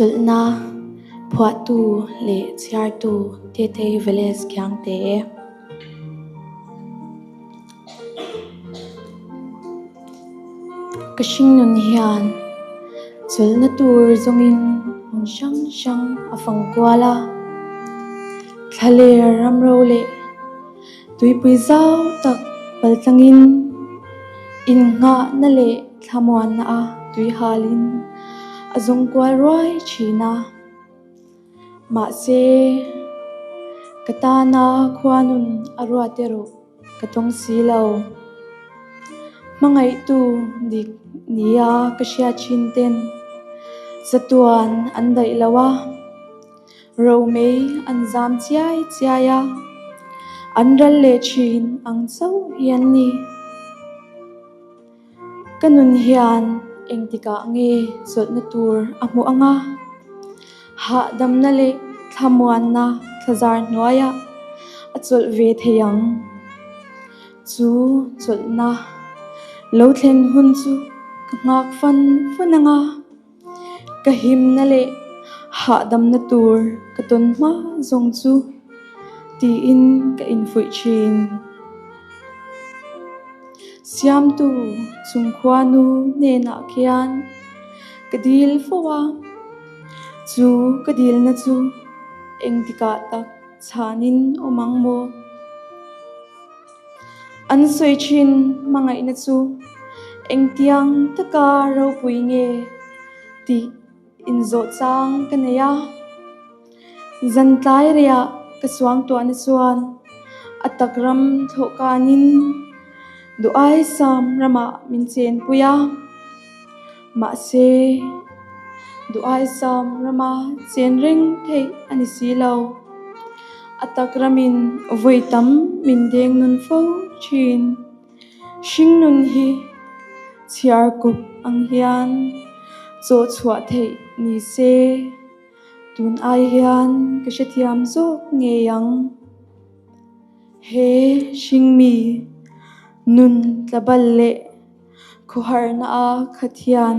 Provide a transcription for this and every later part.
Chawlhna phuahtu leh chhiartu Tetei Velez Khiangte. Ka hringnun hian chawlhna tur zawngin hmun hrang hrang a fang kual a, thlaler ramro leh tuipui zau tak paltlangin innghahna leh thlamuanna a tui halin a zawng kual ruai thin a. Mahse, ka tana khuanun a ruat erawh ka tawng si lo. Hmangaihtu dik nia ka hriat thin ten chatuan an daih lo a, romei an zam chiai chiai a, an ral leh thin ang chauh hi an ni. Ka nun hian engtikah nge chawlhna tur a hmuh ang a? Hahdamna leh thlamuanna thlazar hnuaiah a chawlh ve thei ang. Chu chawlhna lo thlen hun chu ka nghak fan fan ang a. Ka himna leh hahdamna tur ka tawn hma zawng chu tiin ka infuih thin. Siamtu chungkhuanu hnenah khian ka dil fo a, chu ka dilna chu engtikah tak chhanin awm ang maw? An sawi thin hmangaihna chu engtiang taka ropui nge tih inzawh chang ka nei a. Zan tlai riah ka suang tuahna chuan a tak ram thlawh kanin duaisam ramah min chenpui a. Mahse, duaisam rama chen reng theih a ni si lo. A tak ramin vawi tam min deng nun fo thin. Hringnun hi chhiar kup ang hian chaw chhuah theih ni se, tun ai hian ka hrethiam zawk ngei ang. He hringmi nun tlabal leh khawharna a khat hian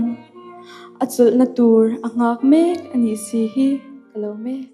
a chawlhna tur a nghak mek a nih si hi ka lo mek.